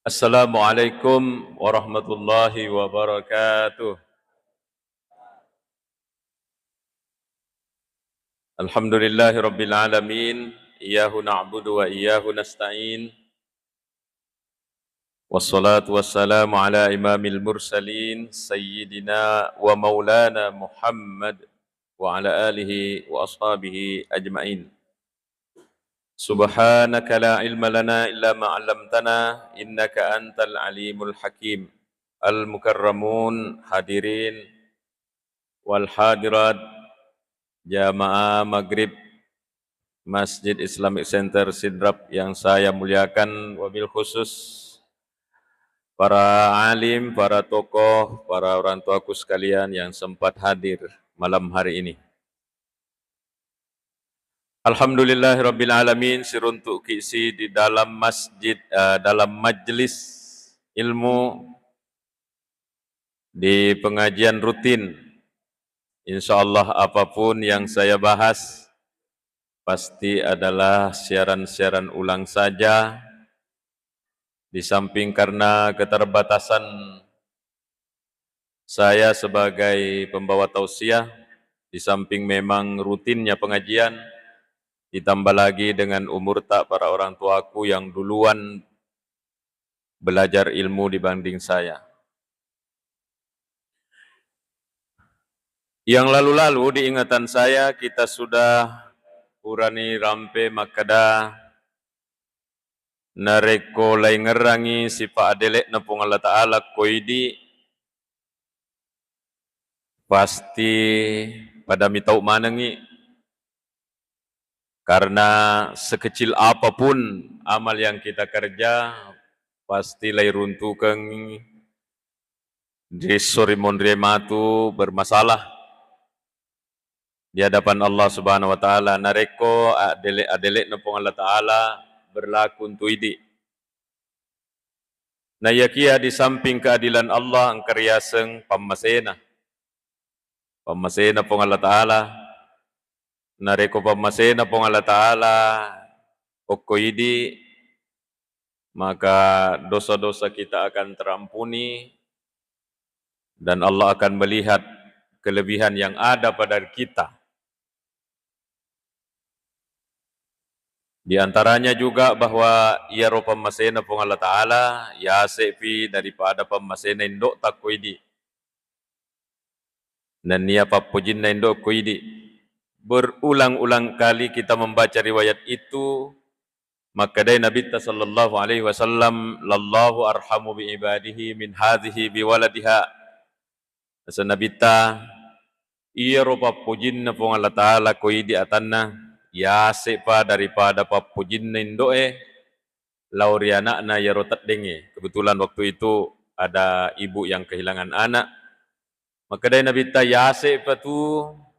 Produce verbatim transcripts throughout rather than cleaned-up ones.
Assalamualaikum warahmatullahi wabarakatuh. Alhamdulillahirabbil alamin. Iyyahu na'budu wa iyyahu nasta'in. Wassalatu wassalamu ala imamil mursalin sayyidina wa maulana Muhammad wa ala alihi wa ashabihi ajmain. Subhanaka la ilma lana illa ma 'allamtana innaka antal alimul hakim. Al mukarramun, hadirin wal hadirat, jamaah maghrib Masjid Islamic Center Sidrap yang saya muliakan, wabil khusus para alim, para tokoh, para orang tuaku sekalian yang sempat hadir malam hari ini. Alhamdulillahirabbil alamin, siruntu'ki si di dalam masjid, eh, dalam majlis ilmu di pengajian rutin. Insya Allah, apapun yang saya bahas pasti adalah siaran-siaran ulang saja. Di samping karena keterbatasan saya sebagai pembawa tausiah, di samping memang rutinnya pengajian, ditambah lagi dengan umur tak para orang tuaku yang duluan belajar ilmu dibanding saya. Yang lalu-lalu di ingatan saya, kita sudah purani rampe makkeda, narekko laingngerangi sipa adele'na Puang Allah Ta'ala ko idi, pasti pada mitau manengngi. Karena sekecil apapun amal yang kita kerja, pasti lairuntukengngi, riesso rimonrie matu bermasalah di hadapan Allah Subhanahu wa Ta'ala. Narekko adele-, adele'na Puang Allah Ta'ala berlaku untu idi. Naiyakiya di samping keadilan Allah engka riaseng pammasena. Pammasena Puang Allah Ta'ala. Narekko pammasena Puang Allah Ta'ala okko idi, maka dosa-dosa kita akan terampuni dan Allah akan melihat kelebihan yang ada pada kita. Di antaranya juga bahwa iyaro pammasena Puang Allah Ta'ala yase'pi daripada pammasena indo'ta ko idi. Nennia pappojinna indo ko idi. Berulang-ulang kali kita membaca riwayat itu, makkedai Nabitta sallallahu alaihi wasallam, "Lallahu arhamu bi ibadihi min hadhihi bi waladiha." Asa Nabitta, iyaro pappojinna Puang Allah Ta'ala ko idi atanna, yase'pa daripada pappojinna indo'e lao ri ana'na iyaro teddengnge. Kebetulan waktu itu ada ibu yang kehilangan anak. Makkedai Nabitta, yase'pa tu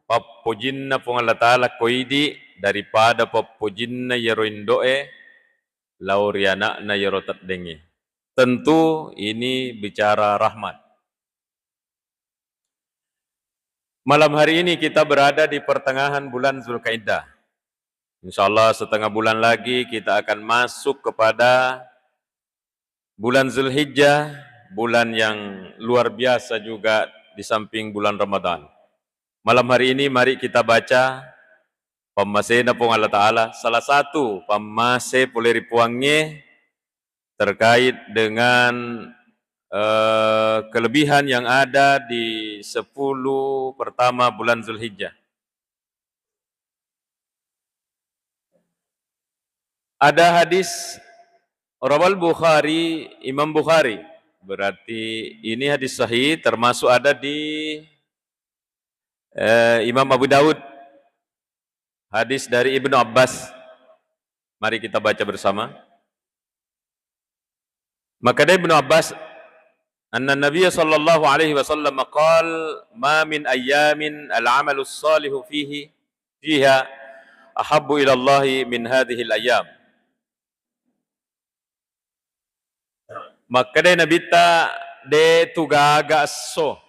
pappojinna Puang Allah Ta'ala ko idi daripada pappojinna iyaro indo'e lao ri ana'na iyaro teddengnge. Tentu ini bicara rahmat. Malam hari ini kita berada di pertengahan bulan Zulkaidah. Insya Allah setengah bulan lagi kita akan masuk kepada bulan Zulhijjah, bulan yang luar biasa juga di samping bulan Ramadan. Malam hari ini mari kita baca pammasena Puang Allah Ta'ala, salah satu pammase pole ri Puangnge terkait dengan, eh, kelebihan yang ada di sepuluh pertama bulan Zulhijjah. Ada hadis rawal Bukhari, Imam Bukhari. Berarti ini hadis sahih, termasuk ada di, eh, Imam Abu Daud. Hadis dari Ibnu Abbas. Mari kita baca bersama. Makkedai Ibnu Abbas, anna Nabiyya sallallahu alaihi wasallam qal, "Ma min ayyamin al-amalus salihu fihi, fiha ahabbu ila Allahi min hadhil ayyam." Makkedai Nabitta, de tu gaga esso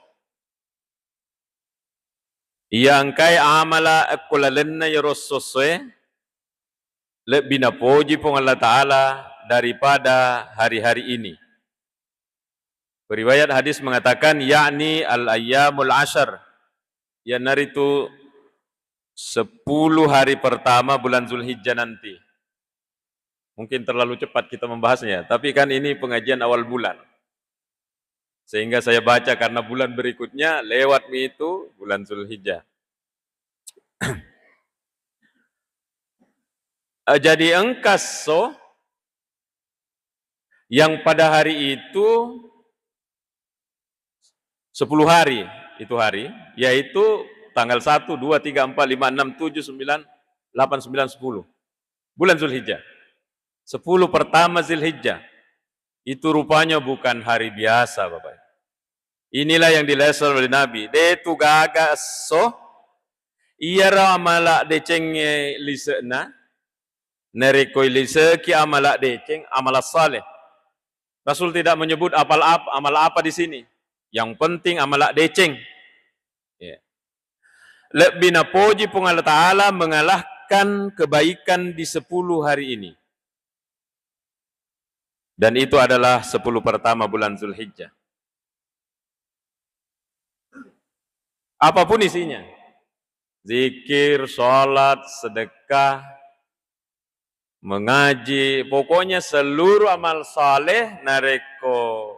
iya engkae amala ekko lalenna iyaro esso-essoe lebbi napoji Puang Allah Ta'ala daripada hari-hari ini. Periwayat hadis mengatakan, yakni al-ayyamul ashar, iyanaritu sepuluh hari pertama bulan Zulhijjah nanti. Mungkin terlalu cepat kita membahasnya, tapi kan ini pengajian awal bulan. Sehingga saya baca karena bulan berikutnya lewat mi itu bulan Zulhijjah. Eh, jadi engka esso yang pada hari itu sepuluh hari, itu hari, yaitu tanggal satu, dua, tiga, empat, lima, enam, tujuh, sembilan, delapan, sembilan, sepuluh. Bulan Zulhijjah. Sepuluh pertama Zulhijjah. Itu rupanya bukan hari biasa, Bapak. Inilah yang dilaisal oleh Nabi. De tu gaga esso, iyaro amala decengnge lise'na, narekko iliseki amala deceng, amala saleh. Rasul tidak menyebut apal ap-, amala apa di sini. Yang penting amala deceng. Ya. Lebbi napoji Puang Allah Ta'ala mengalahkan kebaikan di sepuluh hari ini. Dan itu adalah sepuluh pertama bulan Zulhijjah. Apapun isinya, zikir, sholat, sedekah, mengaji, pokoknya seluruh amal saleh narekko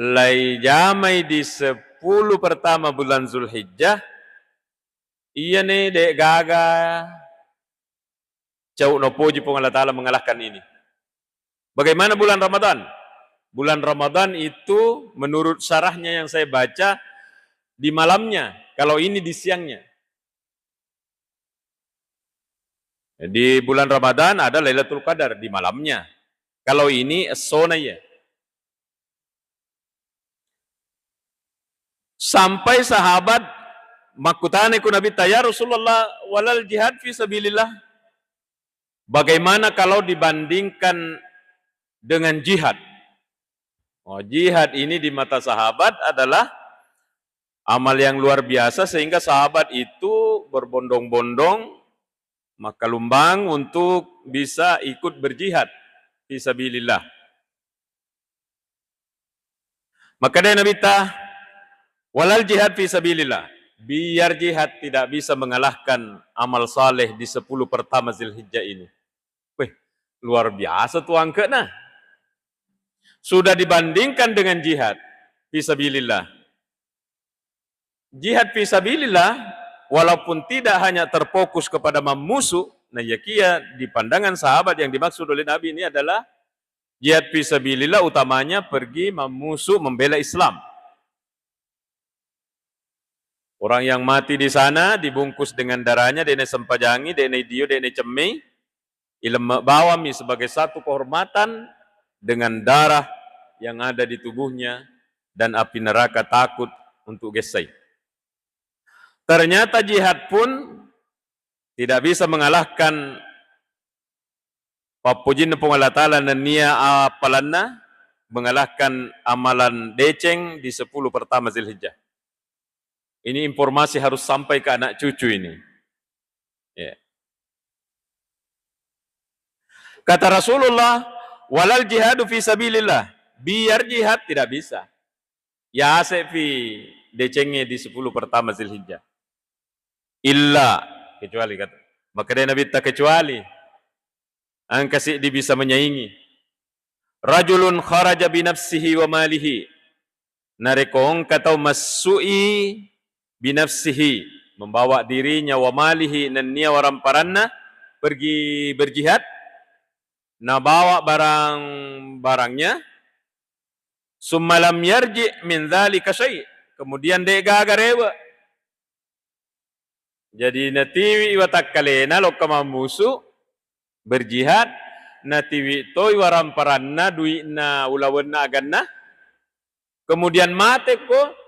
laijamai di sepuluh pertama bulan Zulhijjah, iyani de gaga cau napoji Puang Allah Ta'ala mengalahkan ini. Bagaimana bulan Ramadan? Bulan Ramadan itu menurut syarahnya yang saya baca di malamnya, kalau ini di siangnya. Di bulan Ramadan ada Lailatul Qadar di malamnya. Kalau ini essona ya. Sampai sahabat makkutana ku Nabitta, "Ya Rasulullah, walal jihad fi sabilillah?" Bagaimana kalau dibandingkan dengan jihad? Oh, jihad ini di mata sahabat adalah amal yang luar biasa sehingga sahabat itu berbondong-bondong maka lumbang untuk bisa ikut berjihad fi sabilillah. Maka dari Nabi ta, "Walal jihad fi sabilillah." Biar jihad tidak bisa mengalahkan amal saleh di sepuluh pertama Zilhijjah ini. Wih, luar biasa tuh angkena. Sudah dibandingkan dengan jihad fi sabilillah. Jihad fi sabilillah, walaupun tidak hanya terfokus kepada mammusu, nah, yakia di pandangan sahabat yang dimaksud oleh Nabi ini adalah jihad fi sabilillah utamanya pergi mammusu membela Islam. Orang yang mati di sana dibungkus dengan darahnya, de'na sempajangi, de'na idio, de'na cemmei, ilemme bawammi sebagai satu kehormatan dengan darah yang ada di tubuhnya dan api neraka takut untuk gessai. Ternyata jihad pun tidak bisa mengalahkan pappojinna Puang Allah Ta'ala nennia appalanna mengalahkan amalan deceng di sepuluh pertama Zilhijjah. Ini informasi harus sampai ke anak cucu ini. Ya. Kata Rasulullah, "Walal jihadu fi sabilillah." Biar jihad tidak bisa. Yase fi decengnge di sepuluh pertama Zilhijjah. Illa, kecuali kata. Maka dari Nabi ta kecuali. Engka siddi bisa menyaingi. Rajulun kharaja binafsihi wa malihi. Narekko engka tau massu'i binafsihi, membawa dirinya, wa malihi, nennia waramparanna pergi berjihad, nabawa barang-barangnya, summa lam yarji min dzalika syai, kemudian de gaga rewe. Jadi natiwi watakkalena lokka mammusu, berjihad, natiwi toi waramparanna, dui'na, ulawenna, aganna, kemudian mate ko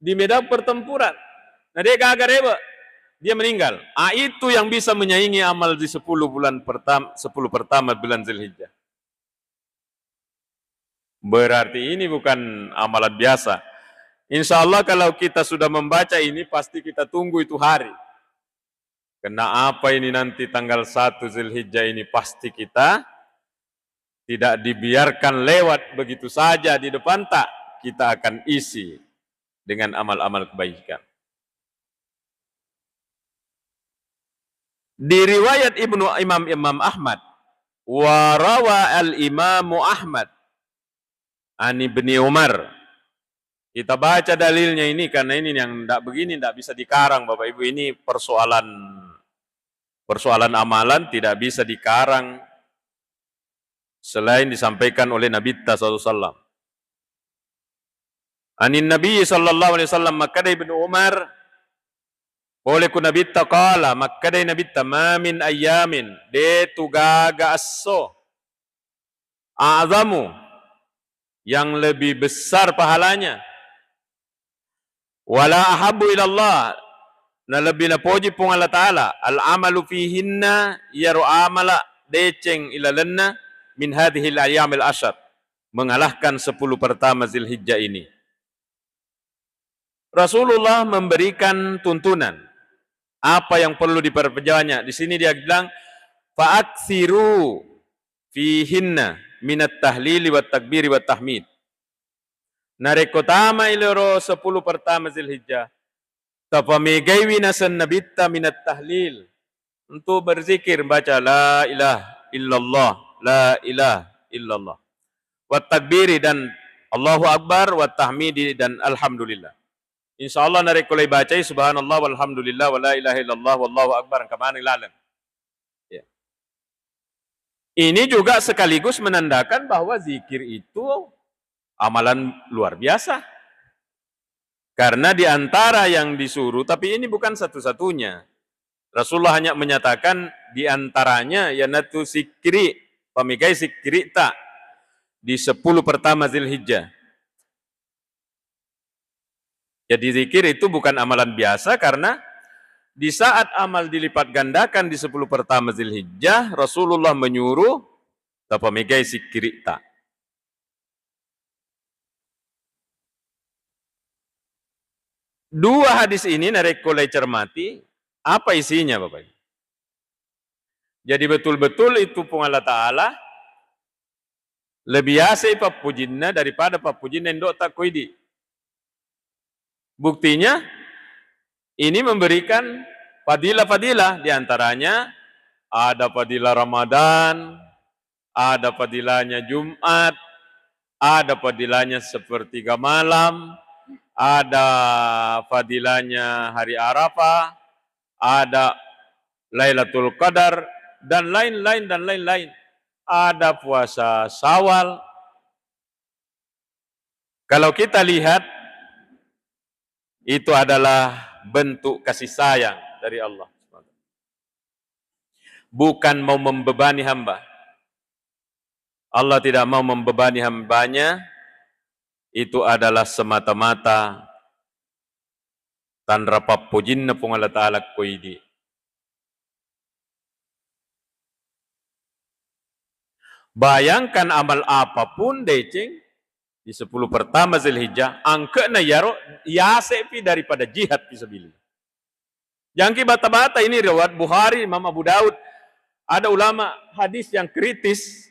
di medan pertempuran. Na de gaga rewe, dia meninggal. Ah, itu yang bisa menyaingi amal di sepuluh bulan pertama, sepuluh pertama bulan Zilhijjah. Berarti ini bukan amalan biasa. Insya Allah kalau kita sudah membaca ini pasti kita tunggu itu hari. Karena apa ini nanti tanggal satu Zilhijjah ini pasti kita tidak dibiarkan lewat begitu saja di depanta, kita akan isi dengan amal-amal kebaikan. Di riwayat Ibnu Imam Imam Ahmad, wa rawa al Imamu Ahmad an Ibni Umar. Kita baca dalilnya ini karena ini yang ndak begini ndak bisa dikarang, Bapak Ibu, ini persoalan persoalan amalan tidak bisa dikarang selain disampaikan oleh Nabitta sallallahu alaihi wasallam. Anin Nabi sallallahu alaihi wasallam, makkeda Ibnu Umar, pole ku Nabitta, qala, makkeda Nabitta, ma min ayyamin, de tu gaga esso, a'zamu, yang lebih besar pahalanya, wala ahabbu ilallah, na lebbi napoji Puang Allah Ta'ala, al amalu fihinna, iyaro amala deceng ilalenna, min hadhil ayyamil asyar, mengalahkan sepuluh pertama Zilhijjah ini. Rasulullah memberikan tuntunan apa yang perlu diperbanyak. Di sini dia bilang, fa'aksiru fihinna minat tahlili wat takbiri wat tahmid. Narekko tama ilero sepuluh pertama Zilhijjah, tapamegaiwi naseng Nabitta minat tahlil, untuk berzikir, baca la ilaha illallah, la ilaha illallah. Wat takbiri dan Allahu Akbar, wat tahmidi dan alhamdulillah. Insya Allah narekko lai bacai subhanallah walhamdulillah wa la ilaha illallah wallahu akbar, engka maneng laleng. Ya. Ini juga sekaligus menandakan bahwa zikir itu amalan luar biasa. Karena di antara yang disuruh, tapi ini bukan satu-satunya. Rasulullah hanya menyatakan di antaranya, yanatu sikkiri, pamegai sikkiri ta di sepuluh pertama Zilhijjah. Jadi zikir itu bukan amalan biasa karena di saat amal dilipat gandakan di sepuluh pertama Zilhijjah, Rasulullah menyuruh tapamegai sikkiri ta. Dua hadis ini narekko lai cermati, apa isinya, Bapak Ibu? Jadi betul-betul itu Puang Allah Ta'ala lebih asai pappujinna daripada pappujinna indo'ta ko idi. Buktinya, ini memberikan fadilah-fadilah, di antaranya ada fadilah Ramadan, ada fadilahnya Jumat, ada fadilahnya sepertiga malam, ada fadilahnya hari Arafah, ada Lailatul Qadar, dan lain-lain, dan lain-lain. Ada puasa Syawal. Kalau kita lihat, itu adalah bentuk kasih sayang dari Allah. Bukan mau membebani hamba. Allah tidak mau membebani hambanya, itu adalah semata-mata tanra pappojinna Puang Allah Ta'ala ko idi. Bayangkan amal apapun deceng di sepuluh pertama Zilhijjah, angke'na iyaro yase'pi daripada jihad fisabilillah. Jangki bata-bata ini riwayat Bukhari, Imam Abu Daud. Ada ulama hadis yang kritis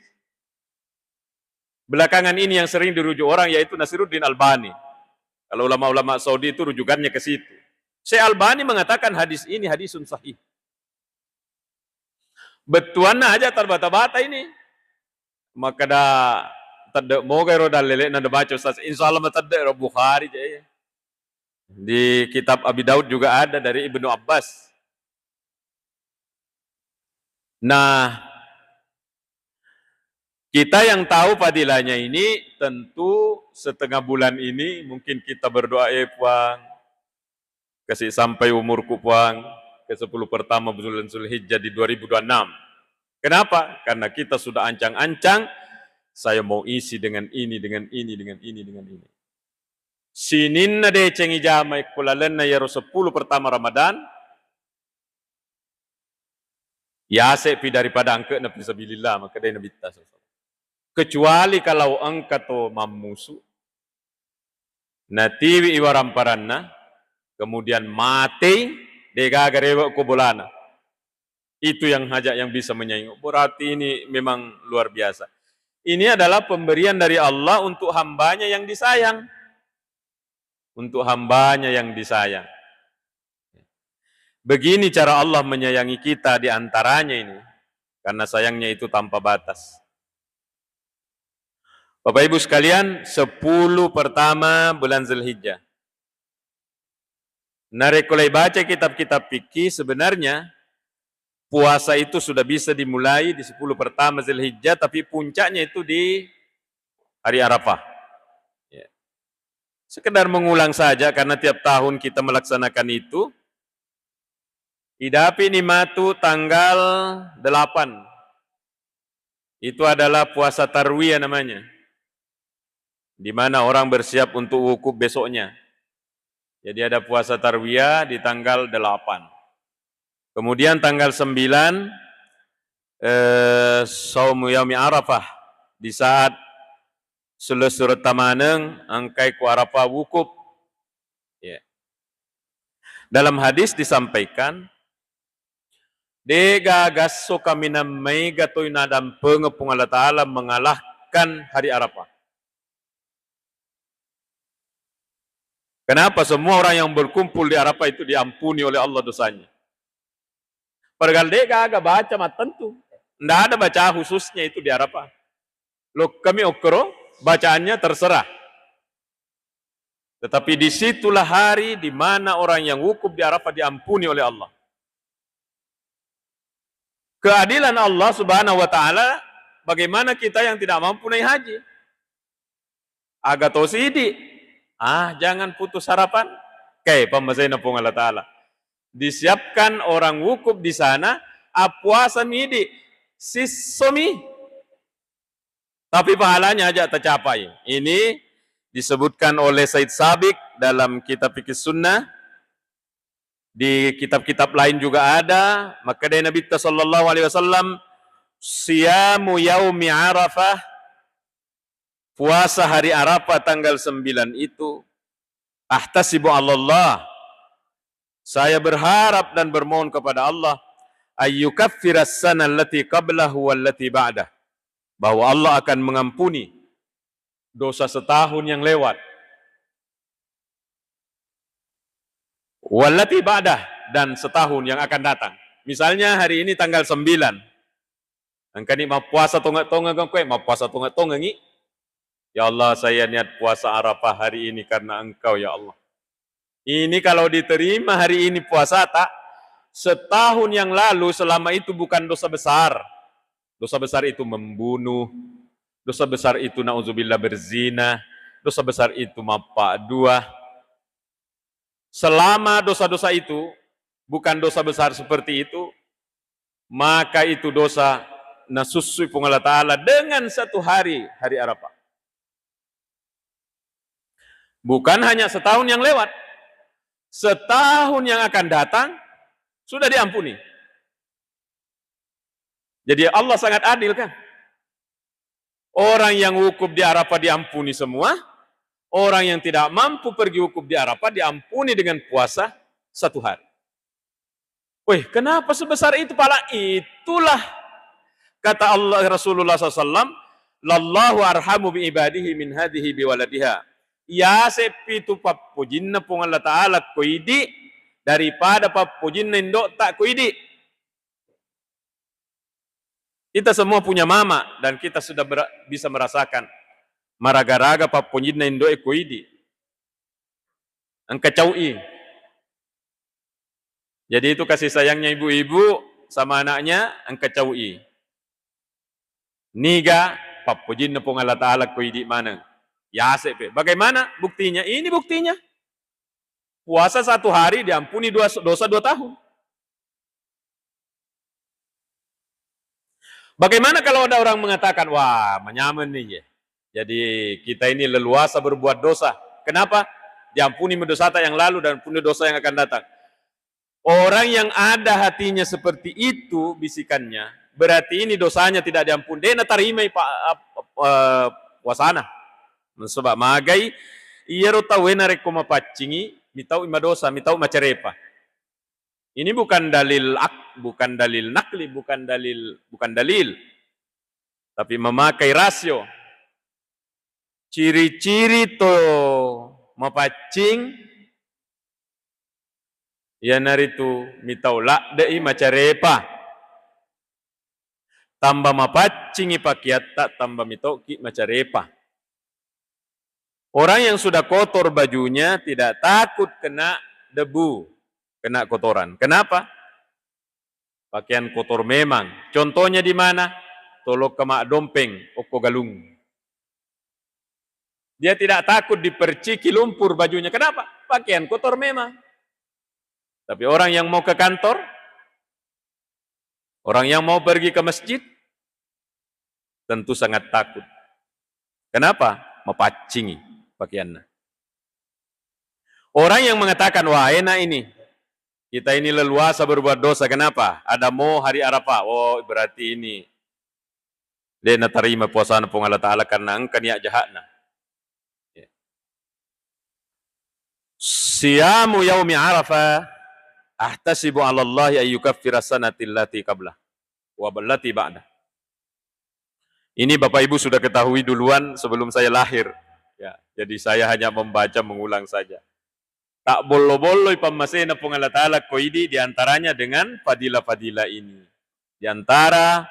belakangan ini yang sering dirujuk orang yaitu Nasiruddin Albani. Kalau ulama-ulama Saudi itu rujukannya ke situ. Syekh Albani mengatakan hadis ini hadisun sahih. Bettuanna aja tarbata-bata ini. Makkeda tedde moga ro dallele'na de baca Ustaz. Insya Allah matedde ro Bukhari je. Di kitab Abi Daud juga ada dari Ibnu Abbas. Nah, kita yang tahu fadilahnya ini tentu setengah bulan ini mungkin kita berdoa, eh Puang, kasih sampai umurku Puang ke sepuluh pertama bulan Zulhijjah di dua ribu dua puluh enam. Kenapa? Karena kita sudah ancang-ancang, saya mau isi dengan ini, dengan ini, dengan ini, dengan ini. Sininna deceng ijama ko lalenna yaro sepuluh pertama Ramadan, yase'pi daripada angke'na fisabilillah, makkedai Nabitta sallallahu alaihi wasallam. Kecuali kalau engka to mammusu, natiwi iwaramparanna, kemudian matei, degaga rewe ko bolana. Itu yang hajat yang bisa menyaingi. Berarti ini memang luar biasa. Ini adalah pemberian dari Allah untuk hambanya yang disayang. Untuk hambanya yang disayang. Begini cara Allah menyayangi kita di antaranya ini, karena sayangnya itu tanpa batas. Bapak Ibu sekalian, sepuluh pertama bulan Zulhijjah. Narekko lai baca kitab-kitab fikih, sebenarnya puasa itu sudah bisa dimulai di sepuluh pertama Zulhijjah, tapi puncaknya itu di hari Arafah. Ya. Sekedar mengulang saja, karena tiap tahun kita melaksanakan itu, idapi ni matu tanggal delapan. Itu adalah puasa tarwiyah namanya, di mana orang bersiap untuk wukuf besoknya. Jadi ada puasa tarwiyah di tanggal delapan. Kemudian tanggal sembilan, eh, saumu yaumi Arafah, di saat selessuretta maneng engkai ku Arafah wukuf. Ya. Dalam hadis disampaikan, de'gaga esso kaminang maega toi nadampengeng Puang Allah Ta'ala mengalahkan hari Arafah. Kenapa semua orang yang berkumpul di Arafah itu diampuni oleh Allah dosanya? Padahal de'gaga baca mattentu. Ndak ada baca khususnya itu di Arafah. Lokkami okkoro, bacaannya terserah. Tetapi disitulah hari di mana orang yang wukuf di Arafah diampuni oleh Allah. Keadilan Allah Subhanahu wa Ta'ala, bagaimana kita yang tidak mampu naik haji? Aga tosi idi. Ah, jangan putus harapan. Kae pammasena Puang Allah Ta'ala. Disiapkan orang wukuf di sana, appuasami idi. Sissomi. Tapi pahalanya aja tercapai. Ini disebutkan oleh Said Sabiq dalam kitab Fikih Sunnah. Di kitab-kitab lain juga ada. Makkeda Nabitta sallallahu alaihi wasallam, "Siyamu yaumi Arafah," puasa hari Arafah tanggal sembilan itu, "ahtasibu 'alallah," saya berharap dan bermohon kepada Allah, "ayyukaffiras sanah allati qablahu wallati ba'dah," bahwa Allah akan mengampuni dosa setahun yang lewat, wallati ba'dah, dan setahun yang akan datang. Misalnya hari ini tanggal sembilan, engkani mappuasa tonge-tongeng koe, mappuasa tonge-tongengi. Ya Allah, saya niat puasa Arafah hari ini karena Engkau, ya Allah. Ini kalau diterima hari ini puasata, setahun yang lalu selama itu bukan dosa besar. Dosa besar itu membunuh, dosa besar itu, nauzubillah, berzina, dosa besar itu mappa dua. Selama dosa-dosa itu bukan dosa besar seperti itu, maka itu dosa nasussui Puang Allah Ta'ala dengan satu hari, hari Arafah. Bukan hanya setahun yang lewat, setahun yang akan datang sudah diampuni. Jadi Allah sangat adil, kan? Orang yang wukuf di Arafah diampuni semua, orang yang tidak mampu pergi wukuf di Arafah diampuni dengan puasa satu hari. Weh, kenapa sebesar itu pala? Itulah kata Allah, Rasulullah sallallahu alaihi wasallam, "Lallahu arhamu bi ibadihi min hadhihi bi waladiha." Yaseppi tu pappojinna Puang Allah Ta'ala ko idi daripada pappojinna indo'ta ko idi. Kita semua punya mama dan kita sudah bera-, bisa merasakan maraga-raga pappojinna indo'e ko idi. Engka cau'i. Jadi itu kasih sayangnya ibu-ibu sama anaknya, engka cau'i. Niga pappojinna Puang Allah Ta'ala ko idi maneng. Yase pe. Bagaimana buktinya? Ini buktinya. Puasa satu hari diampuni dua, dosa dua tahun. Bagaimana kalau ada orang mengatakan, "Wah, manyameng nih, ya. Jadi kita ini leluasa berbuat dosa. Kenapa? Diampuni dosata yang lalu dan pun dosa yang akan datang." Orang yang ada hatinya seperti itu bisikannya, berarti ini dosanya tidak diampuni. De' natarimai pa-, ap-, ap-, eh, puasana. Nasaba magai, iyaro tauwe narekko mapaccingi, mitau madosa, mitau macarepa. Ini bukan dalil ak-, bukan dalil nakli, bukan dalil, bukan dalil. tapi memakai rasio. Ciri-ciri to mapaccing iyanaritu mitau ladde'i macarepa. Tamba mapaccingi pakeatta, tamba mitoki macarepa. Orang yang sudah kotor bajunya tidak takut kena debu, kena kotoran. Kenapa? Pakaian kotor memang. Contohnya di mana? Tolokka maddompeng, okko galung. Dia tidak takut diperciki lumpur bajunya. Kenapa? Pakaian kotor memang. Tapi orang yang mau ke kantor, orang yang mau pergi ke masjid, tentu sangat takut. Kenapa? Mapaccingi pakaiannya. Orang yang mengatakan, "Wah, enak ini. Kita ini leluasa berbuat dosa. Kenapa? Ada mau hari Arafah. Oh, berarti ini de' natarima puasana Puang Allah Ta'ala karena engka niat jahatna." Ya. "Siyamu yaumi Arafah ahtasibu 'ala Allahi an yukaffira sanati allati qablah wa allati ba'dah." Ini Bapak Ibu sudah ketahui duluan sebelum saya lahir. Ya, jadi saya hanya membaca, mengulang saja. Tak bollo-bolloi pammasena Puang Allah Ta'ala ko idi, di antaranya dengan fadilah-fadilah ini. Di antara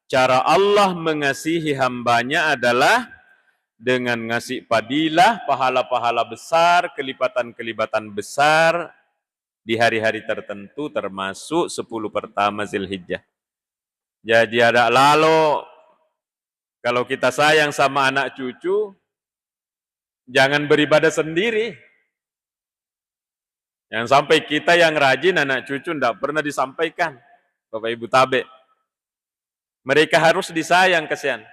cara Allah mengasihi hambanya adalah dengan ngasih fadilah, pahala-pahala besar, kelipatan-kelipatan besar di hari-hari tertentu, termasuk sepuluh pertama Zulhijjah. Jadi ada lalo, kalau kita sayang sama anak cucu, jangan beribadah sendiri. Jangan sampai kita yang rajin, anak cucu ndak pernah disampaikan. Bapak Ibu tabe. Mereka harus disayang, kasihan.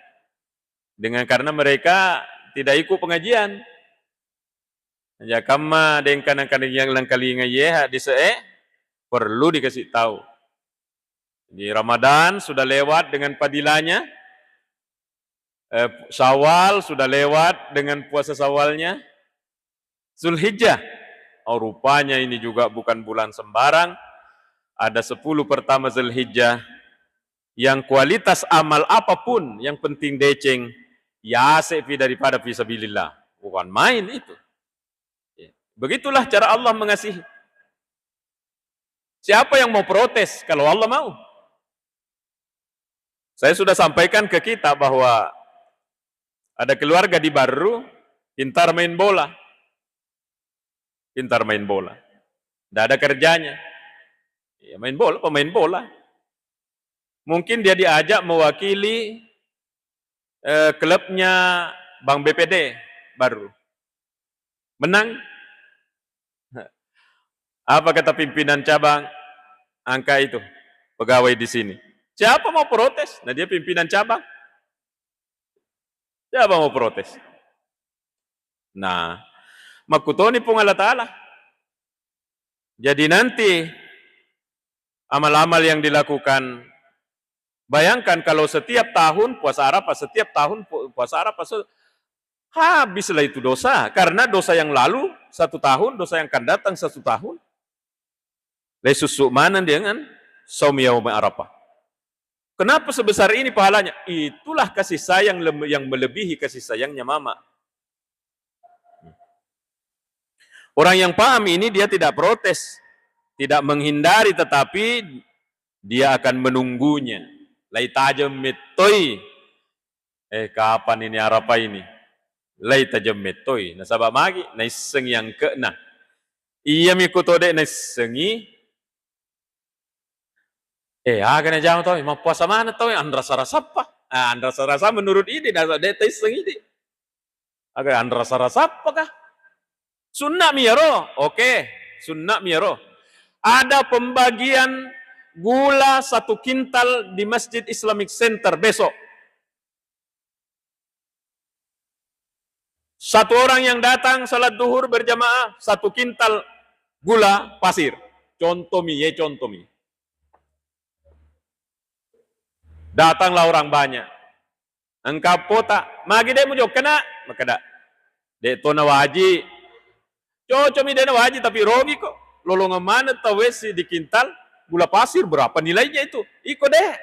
Dengan karena mereka tidak ikut pengajian. Ya, kamma dengka nangkalinga-, nangkalinga yeha di se-, eh, perlu dikasih tahu. Di Ramadan sudah lewat dengan padilanya, eh, Syawal sudah lewat dengan puasa Syawalnya, Zulhijjah. Oh, rupanya ini juga bukan bulan sembarang. Ada sepuluh pertama Zulhijjah yang kualitas amal apapun, yang penting deceng, yase fi daripada fi sabilillah. Bukan main itu. Ya. Begitulah cara Allah mengasihi. Siapa yang mau protes kalau Allah mau? Saya sudah sampaikan ke kita bahwa ada keluarga di Barru, pintar main bola. Pintar main bola. Nggak ada kerjanya. Ya, main bola, pemain bola. Mungkin dia diajak mewakili, eh, klubnya Bank B P D Barru. Menang. Apa kata pimpinan cabang? Angka itu pegawai di sini. Siapa mau protes? Nah, dia pimpinan cabang. Siapa mau protes? Nah, makkutoni Puang Allah Ta'ala. Jadi nanti amal-amal yang dilakukan, bayangkan kalau setiap tahun puasa Arafah, setiap tahun pu-, puasa Arafah, se-, habislah itu dosa. Karena dosa yang lalu satu tahun, dosa yang akan datang satu tahun. Lesusu maneng dengan saum yaum Arafah. Kenapa sebesar ini pahalanya? Itulah kasih sayang lem-, yang melebihi kasih sayangnya mama. Orang yang paham ini, dia tidak protes, tidak menghindari, tetapi dia akan menunggunya. Lai tajeng mettoi, eh, kapan ini Arafah ini? Lai tajeng mettoi. Nasaba magi? Naissengi angke'na. Iyami ko to de' naissengi, eh, aga najama tau, mappuasa maneng tau, anrasa-rasappa. Ah, anrasa-rasa menurut idi, nasa de' taisseng idi. Aga anrasa-rasappakah? Sunna mi iyaro. Oke, sunna mi iyaro. Ada pembagian gula satu kintal di Masjid Islamic Center besok. Satu orang yang datang salat duhur berjamaah, satu kintal gula pasir. Contoh mi, ye, contoh mi. Datanglah orang banyak. Engka pota, "Magi de' mujokka, Nak?" Makkeda, "De' to nawaji." Cocok mi de' nawaji, tapi rogi ko. Lolongeng maneng tauwe si di kintal gula pasir, berapa nilainya itu? Iko de'.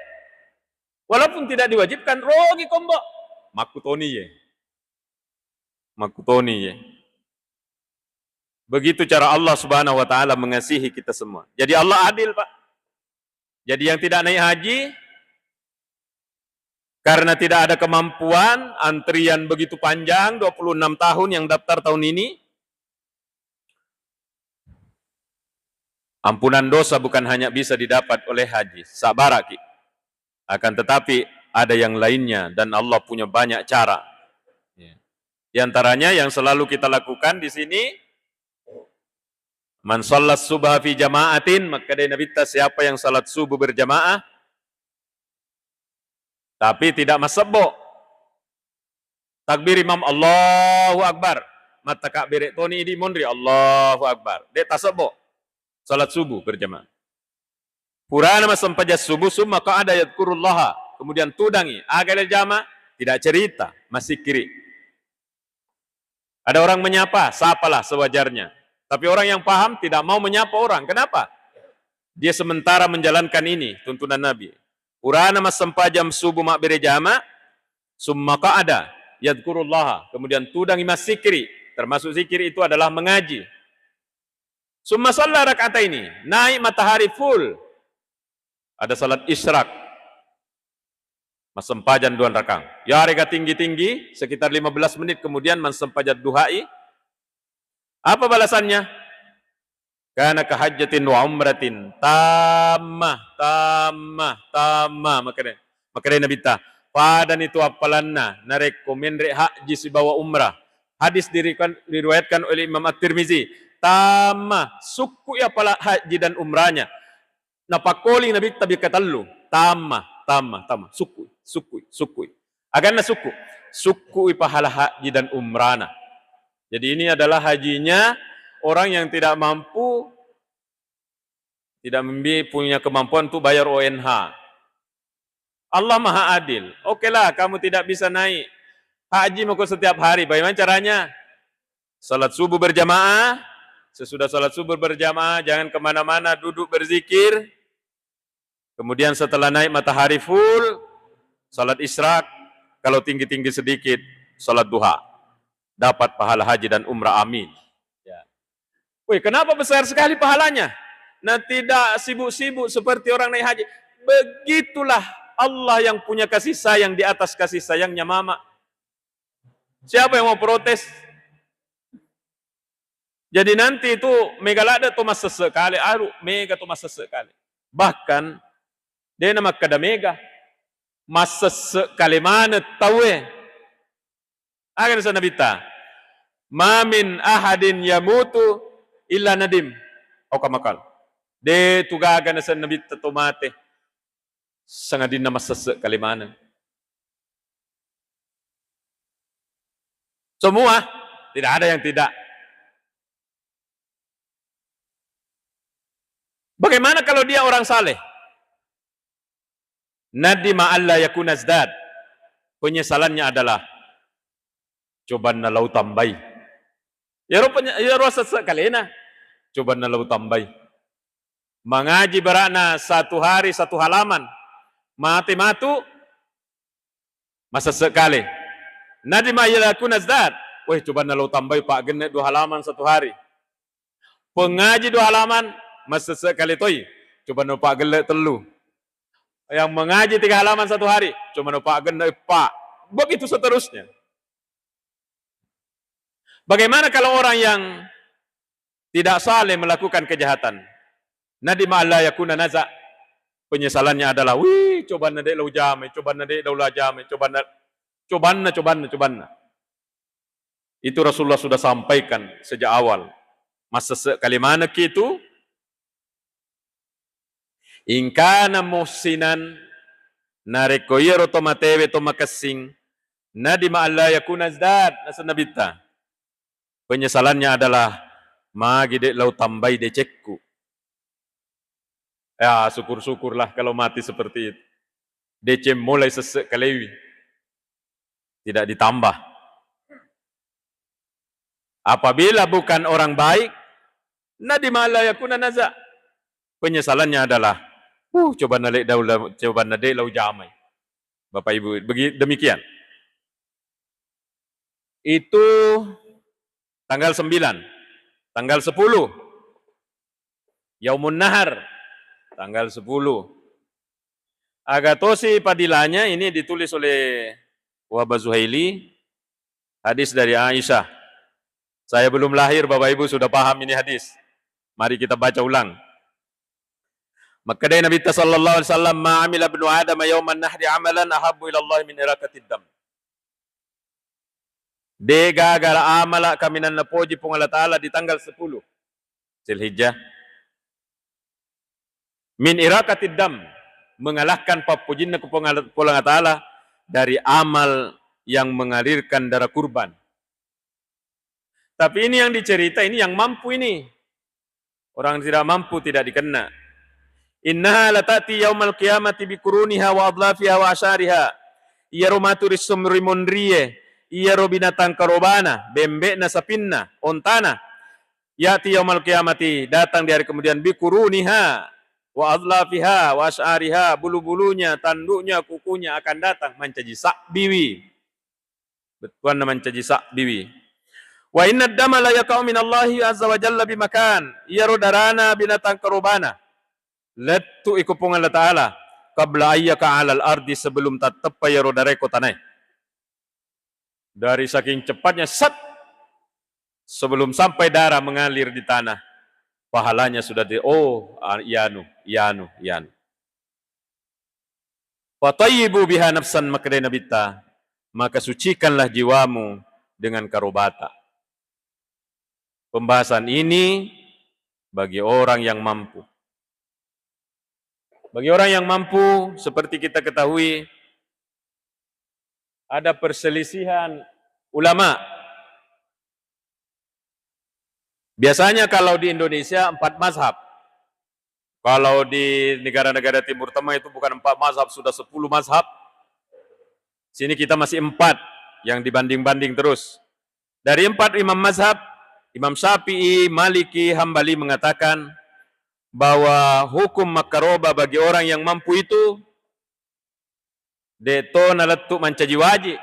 Walaupun tidak diwajibkan, rogi kombo. Makkutoni ye. Makkutoni ye. Begitu cara Allah Subhanahu wa Ta'ala mengasihi kita semua. Jadi, Allah adil, Pak. Jadi, yang tidak naik haji karena tidak ada kemampuan, antrian begitu panjang, dua puluh enam tahun yang daftar tahun ini, ampunan dosa bukan hanya bisa didapat oleh haji. Sabaraki. Akan tetapi, ada yang lainnya dan Allah punya banyak cara. Ya. Di antaranya yang selalu kita lakukan di sini, "Man shallas subha fi jama'atin," makkeda Nabitta, siapa yang salat subuh berjamaah tapi tidak massebbo. Takbir imam, Allahu Akbar. Mattakabbere toni idi monri, Allahu Akbar. De tasebbo. Salat subuh berjamaah. Purana massempajang subuh, summa qa'ada yadhkurullaha. Kemudian tudangi, aga le jama, tidak cerita, massikkiri. Ada orang menyapa, sapalah sewajarnya. Tapi orang yang paham tidak mau menyapa orang. Kenapa? Dia sementara menjalankan ini, tuntunan Nabi. Purana massempajang subuh mabbere jama, summa qa'ada yadhkurullaha. Kemudian tudangi massikkiri. Termasuk zikir itu adalah mengaji. Summa shalla rak'ataini, naik matahari full. Ada salat isyraq. Massempajang dua rakang. Yarega tinggi-tinggi, sekitar lima belas menit kemudian massempajang duhai. Apa balasannya? Kana kahajjatin wa umratin. Tamma, tamma, tamma. Makanya, makanya Nabi ta, padani tu appalanna, narekko menre haji sibawa umrah. Hadis dirikan-, diriwayatkan oleh Imam At-Tirmizi. Tamma, sukku ya pala haji dan umrahnya. Napakkoling Nabitta bikka tellu, tamma, tamma, tamma, sukkui, sukkui, sukkui. Aganna sukku, sukkui pahala haji dan umrana. Jadi ini adalah hajinya orang yang tidak mampu, tidak membi-, punya kemampuan untuk bayar O N H. Allah Maha Adil. Oke lah, kamu tidak bisa naik haji mako setiap hari. Bagaimana caranya? Salat subuh berjamaah. Sesudah salat subuh berjamaah, jangan kemana-mana, duduk berzikir. Kemudian setelah naik matahari full, salat isyraq. Kalau tinggi-tinggi sedikit, salat duha. Dapat pahala haji dan umrah, amin. Ya. Wih, kenapa besar sekali pahalanya? Nah, tidak sibuk-sibuk seperti orang naik haji. Begitulah Allah yang punya kasih sayang di atas kasih sayangnya mama. Siapa yang mau protes? Jadi nanti itu mega ladde to massesse kale, aru mega to massesse kale. Bahkan, de na makkeda mega, massesse kale maneng tauwe. Aga naseng Nabitta? "Ma min ahadin yamutu illa nadim." Au kama qal. De tu gaga naseng Nabitta to mate, sangadinna massesse kale maneng. Semua, tidak ada yang tidak. Bagaimana kalau dia orang saleh? Nadima alla yakuna zdad. Penyesalannya adalah, cobanna lau tambai. Iyaro penye-, iyaro sesse kalena, cobanna lau tambai. Mangaji barana satu hari satu halaman. Mate matu, masesse kale. Nadima alla yakuna zdad. Weh, cobanna lau tambai, paggenne dua halaman satu hari. Pengaji dua halaman, masesse kale toi. Cobanna paggelle tellu. Yang mengaji tiga halaman satu hari, cobanna paggenne eppa. Begitu seterusnya. Bagaimana kalau orang yang tidak saleh melakukan kejahatan? Nadima alla yakuna naza. Penyesalannya adalah, wih, cobanna de lau jamai, cobanna de lau jamai, cobanna, cobanna, cobanna, cobanna. Itu Rasulullah sudah sampaikan sejak awal. Massesse kale manekki itu, "In kana muhsinan," narekko iyaro to matewe to makessing, "nadima alla yakuna zdad," naseng Nabitta. Penyesalannya adalah, magi de lau tambai decekku. Ya, syukur-syukurlah kalau mati seperti itu. Deceng mulai sesse kalewi. Tidak ditambah. Apabila bukan orang baik, nadima alla yakuna naza. Penyesalannya adalah, uh, cobanna le daula, cobanna de lau jamai. Bapak Ibu, begi-, demikian. Itu tanggal sembilan. Tanggal sepuluh, Yaumun Nahar, tanggal sepuluh. Aga tosi padilanya ini ditulis oleh Wahbah Zuhaili, hadis dari Aisyah. Saya belum lahir, Bapak Ibu sudah paham ini hadis. Mari kita baca ulang. Makkedai Nabitta sallallahu alaihi wasallam, "Ma amila ibnu Adam yauman nahri amalan ahabbu ila Allah min iraqatid dam." De gaga amala kaminang napoji Puang Allah Ta'ala di tanggal sepuluh Zulhijjah. Min iraqatid dam, mengalahkan pappojinna ku Puang Allah, Puang Allah Ta'ala dari amal yang mengalirkan darah kurban. Tapi ini yang dicerita, ini yang mampu ini. Orang tidak mampu tidak dikenna. Innaha latati yaumal qiyamati biquruniha wa adlafiha wa asyariha. Iyaro matu ri sumri monrie, iyaro binatang karobana, bembe'na, sapinna, ontana. Ya'ti yaumal qiyamati, datang di hari kemudian, biquruniha wa adlafiha wa asyariha, bulu-bulunya, tanduknya, kukunya akan datang mancaji sabbiwi. Bettuanna mancaji sabbiwi. Wa inna dama la yaqa'u min Allahi azza wa jalla bimakan. Iyaro darana binatang karobana lettu iko Puang Allah Ta'ala, qabla ayyaka alal ardi, sebelum tatteppa iyaro darae ko tanae. Dari saking cepatnya, set, sebelum sampai darah mengalir di tanah, pahalanya sudah di, oh, ah, iyanu, iyanu, iyanu. Fatayyibu biha nafsan, makkedai Nabitta, maka sucikanlah jiwamu dengan karobata. Pembahasan ini bagi orang yang mampu. Bagi orang yang mampu, seperti kita ketahui, ada perselisihan ulama. Biasanya kalau di Indonesia empat mazhab. Kalau di negara-negara Timur Tengah itu bukan empat mazhab, sudah sepuluh mazhab. Sini kita masih empat yang dibanding-banding terus. Dari empat imam mazhab, Imam Syafi'i, Maliki, Hambali mengatakan bahwa hukum makkaroba bagi orang yang mampu itu de' to nalettu mancaji wajib,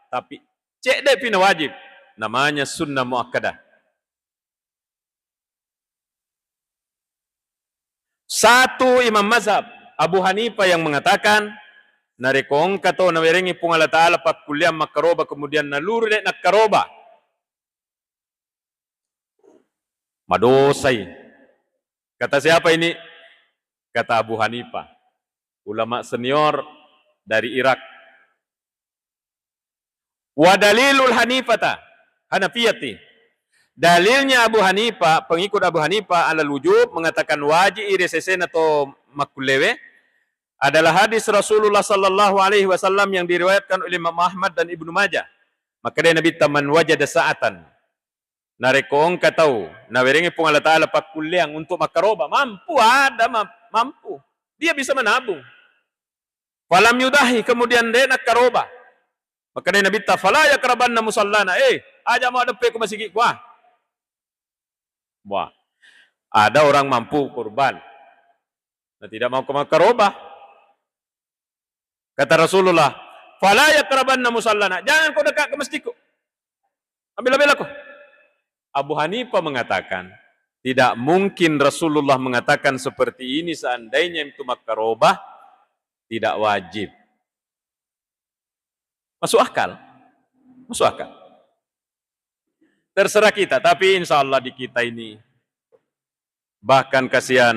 tapi cedde'pi na wajib, namanya sunnah muakkadah. Satu imam mazhab, Abu Hanifah, yang mengatakan, narekko engka to nawerengngi Puang Allah Ta'ala pakkulleang makkaroba, kemudian naluru de' nakkaroba, madosai. Kata siapa ini? Kata Abu Hanifah, ulama senior dari Irak. Wa dalilul Hanifata, Hanafiyati. Dalilnya Abu Hanifah, pengikut Abu Hanifah, alal wujub, mengatakan wajib iri sesena to makkullewe, adalah hadis Rasulullah sallallahu alaihi wasallam yang diriwayatkan oleh Imam Ahmad dan Ibnu Majah. Makkedai Nabitta, "Man wajada sa'atan." Narekko engka tau nawerengngi Puang Allah Ta'ala pakkulleang untuk makkaroba, mampu, ada ma-, mampu. Dia bisa menabung. Falam yudahi, kemudian de' nakkaroba. Makkedai Nabitta, "Fala yaqrabanna musallana." Eh, aja' madeppe ko masigi' ko, ah. Wah, ada orang mampu kurban, nah, tidak mau ke makkaroba. Kata Rasulullah, "Fala yaqrabanna musallana." Jangan kau dekat ke masjidku. Ambil bela aku. Abu Hanifah mengatakan, tidak mungkin Rasulullah mengatakan seperti ini seandainya itu makkaroba tidak wajib. Masuk akal? Masuk akal. Terserah kita, tapi insya Allah di kita ini, bahkan kasihan,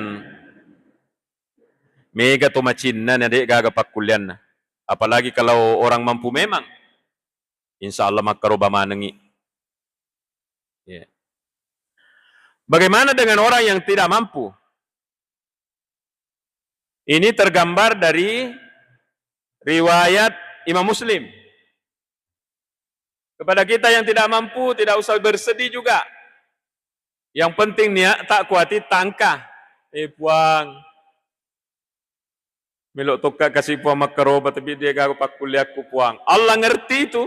mega to macinna na de' gaga pakkulleanna. Apalagi kalau orang mampu memang, insya Allah makkaroba manengi. Ya. Bagaimana dengan orang yang tidak mampu? Ini tergambar dari riwayat Imam Muslim. Kepada kita yang tidak mampu, tidak usah bersedih juga. Yang penting niat tak kuati tangka. Eh, Puang, melo tokka kasi Puang makkaroba, tapi de' gaga pakkulleakku, Puang. Allah ngerti itu.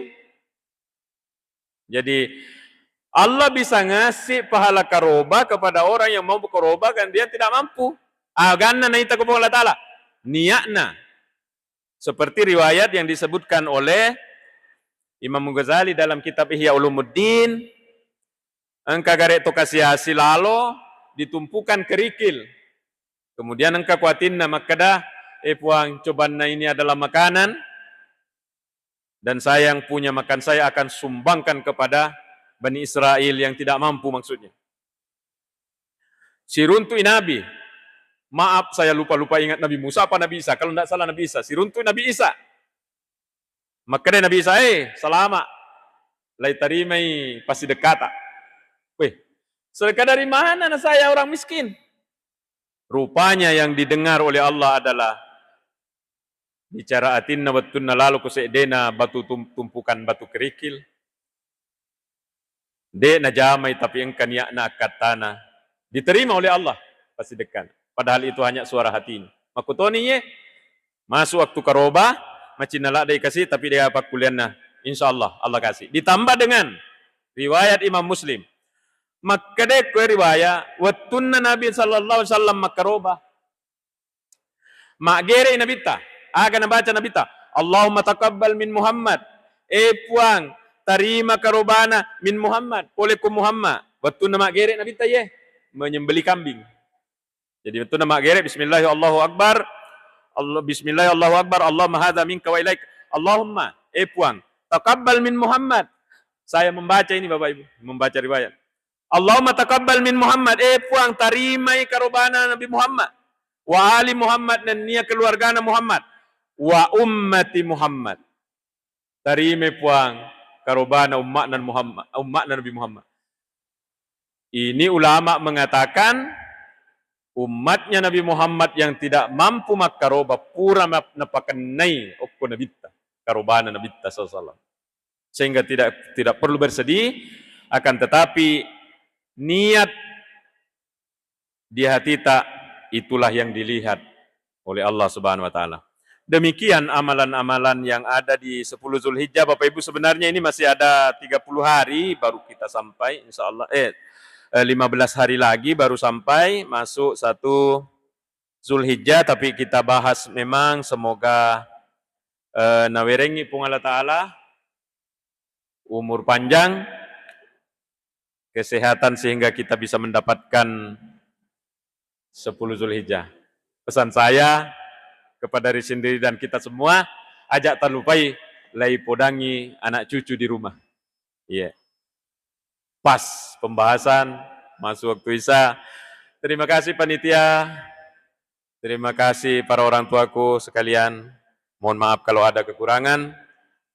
Jadi, Allah bisa ngasih pahala karoba kepada orang yang mampu karoba, kan dia tidak mampu. Aganna naita ko Puang Allah Ta'ala. Niatna. Seperti riwayat yang disebutkan oleh Imam Ghazali dalam kitab Ihya Ulumuddin, engka gare to kasiasi lalo ditumpukan kerikil. Kemudian engka kuatinna makkeda, "Eh Puang, cobanna ini adalah makanan, dan saya yang punya makan saya akan sumbangkan kepada Bani Israel yang tidak mampu," maksudnya. Siruntui Nabi. Maaf, saya lupa-lupa ingat Nabi Musa apa Nabi Isa. Kalau tidak salah Nabi Isa. Siruntui Nabi Isa. Makkeda Nabi Isa, "Eh, salama. Lai tarimai pasidekkata." Weh, sedekah dari mana na saya orang miskin? Rupanya yang didengar oleh Allah adalah bicara atinna wettunna lalo ku seddena batu tum-, tumpukan batu kerikil. De najamai, tapi engka niatna akkattana. Diterima oleh Allah pasidekkana. Padahal itu hanya suara hatinya. Makkutoni ye, masuk waktu karoba, macinna ladde kasi, tapi dia pakkulianna. Insya Allah, Allah kasih. Ditambah dengan riwayat Imam Muslim. Makkeda ko riwayat, wettunna Nabi sallallahu alaihi wasallam makkaroba. Maggere Nabitta. Aga nabaca Nabitta? "Allahumma taqabbal min Muhammad." Eh Puang, tarima karobana min Muhammad. Pole ko Muhammad. Wettunna maggere Nabitta ye, menyembelih kambing. Jadi wettunna maggere, "Bismillah, Allahu Akbar. Allah, Bismillah, Allahu Akbar. Allahumma hadza minka wa ilaik. Allahumma, eh Puang, taqabbal min Muhammad." Saya membaca ini, Bapak Ibu, membaca riwayat. "Allahumma taqabbal min Muhammad." Eh Puang, tarimai karobana Nabi Muhammad. "Wa ali Muhammad," nennia keluargana Muhammad. "Wa ummati Muhammad." Tarimai Puang karobana ummakna Muhammad, ummakna Nabi Muhammad. Ini ulama mengatakan umatnya Nabi Muhammad yang tidak mampu makkaroba pura nap-, napakennai okko Nabitta, karobana Nabitta sallallahu alaihi wasallam. Sehingga tidak, tidak perlu bersedih, akan tetapi niat di hatita, itulah yang dilihat oleh Allah Subhanahu wa Ta'ala. Demikian amalan-amalan yang ada di sepuluh Zulhijjah, Bapak Ibu. Sebenarnya ini masih ada tiga puluh hari baru kita sampai, insya Allah. Eh, eh, lima belas hari lagi baru sampai masuk satu Zulhijjah, tapi kita bahas memang semoga, eh, nawerengi Puang Allah Ta'ala umur panjang, kesehatan, sehingga kita bisa mendapatkan sepuluh Zulhijjah. Pesan saya kepada diri sendiri dan kita semua, aja talupai lai podangi anak cucu di rumah. Iya. Pas pembahasan, masuk waktu Isya. Terima kasih panitia. Terima kasih para orang tuaku sekalian. Mohon maaf kalau ada kekurangan.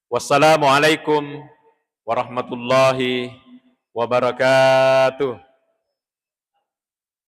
Wassalamualaikum warahmatullahi wabarakatuh.